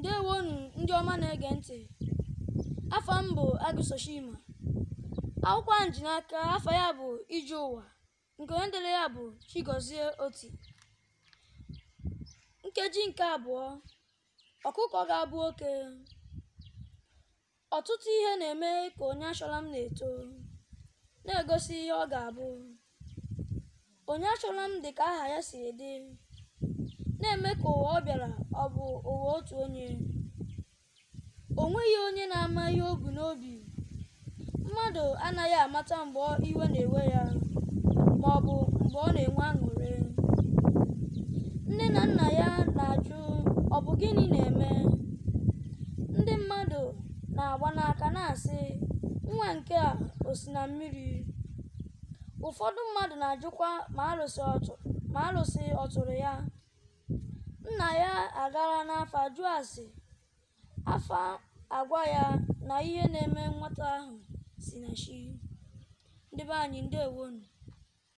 Ndewonu ndị ọma na-ege ntị. Afa m bụ Agụsochima. Akwụkwọ a m ji n'aka, afa ya bụ Ije Ụwa, nke onye dere ya bụ Chigozie Oti. Nkeji nke abụọ, ọkụkọ ga-abụ oke. Ọtụtụ ihe na-eme ka onye achọla m na-eto, na-egosi ihe ọ ga-abụ. Onye achọla m dị ka aha ya siri dị, na-eme ka ụwa ọ bịara ọ bụ ụwa otu onye. O nweghị onye na-ama ihe o bu n'obi. Mmadụ anaghị amata mgbe iwe na-ewe ya ma ọ bụ mgbe ọ na-enwe aṅụrị. Nne na nna ya na-ajụ ọ bụ gịnị na-eme? Ndị mmadụ na-agba n'aka na-asị, nwa nke a o si na mmiri? Ụfọdụ mmadụ na-ajụkwa ma arụsị ọ tụrụ ya. Nna ya agala n'afa jụọ ase, afa agwa ya na ihe na-eme nwata ahụ si na chi. Ndị be anyị, ndewonu.